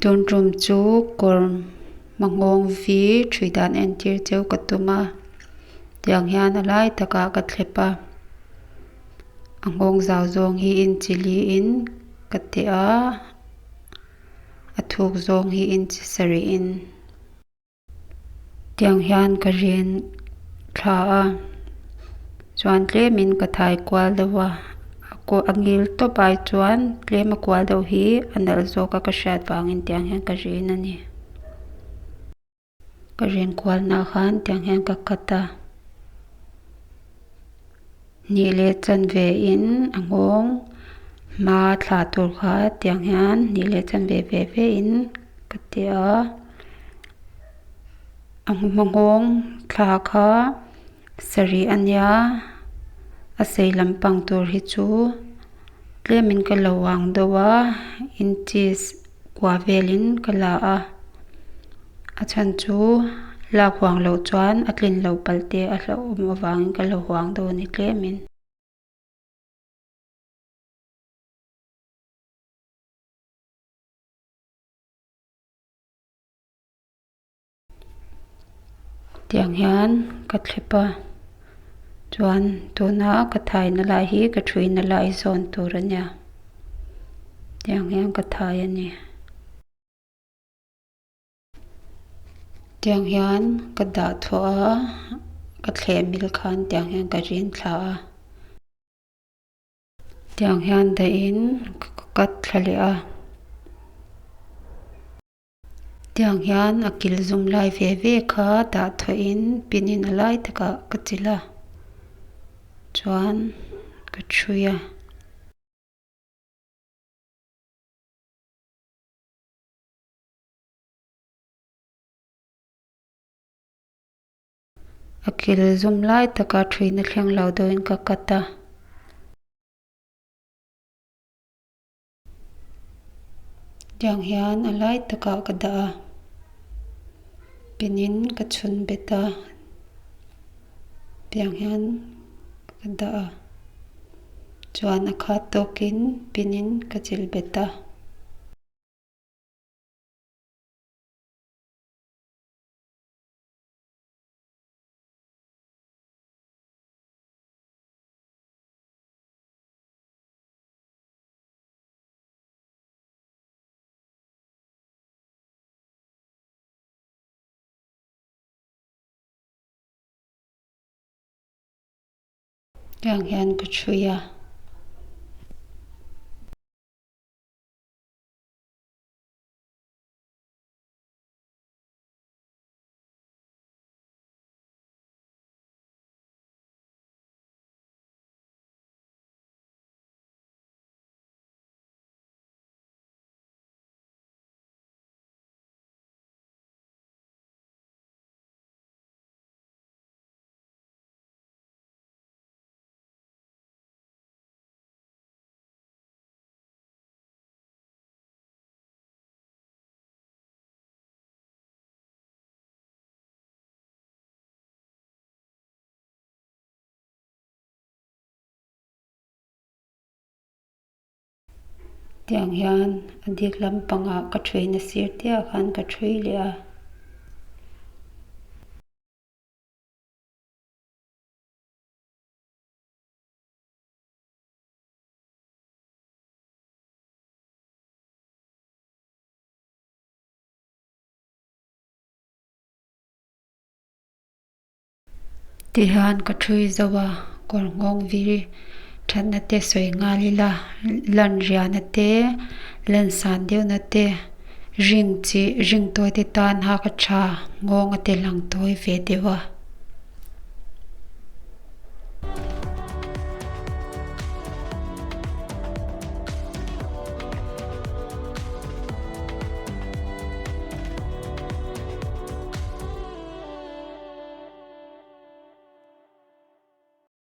Tun tum chu kawr hma nghawng vi thui dan entir cheu ka tum a tiang hian a lai takah ka thlep a a nghawng zau zawng hi inchi li in ka teh a a thuk zawng hi inchi sarih in. Tiang hian ka rin thla a chuan tlemin ka thai kual deuh a a ngil tawp ai chuan tlem a kual deuh hi a nalh zawk a ka hriat vangin tiang hian ka rin a ni. Ka rin kual nah khan tiang hian ka cut a hnih leh chanve in a nghawng hma thlah tur kha tiang hian hnih leh chanve ve ve in ka ti a a hma nghawng thla kha sarih a nia a sei lampang tur hi chu tlemin ka lo ang deuh a inches kua velin ka la a a chhan chu lak huang loh chuan a tlin loh palh te a hlauhawm avangin ka la huang deuh a ni tlemin. Tiang hian ka thlep a chuan tuna ka thaina lai hi ka thuina lai zawn tur a nia tiang hian ka thai a ni. Tiang hian ka dah thawh a ka thleh mil khan tiang hian ka rin thla a. Tiang hian dahin ka cut thla leh a. Tiang hian a kil zum lai ve ve kha dah thawhin pin in a lai takah ka chilh a chuan ka thui a. A kil zum lai taka thuina thleng lo deuhin ka cut a. Tiang hian a lai takah ka dah a, pin in ka chhun bet a, tiang hian ka dah a, chuan a khat tawkin pin in ka chilh bet a. Tiang hian ka chhui a. Tiang hian a dik lampangah ka ṭhuina sir tiah khan ka ṭhui leh a. Tihian ka thui zo a kawr nghawng vir thatna te sawi nghal ila lan riahna te lan san deuhna te ring chi ring tawi te tan hak a tha nghawng a ti lang tawi ve deuh a.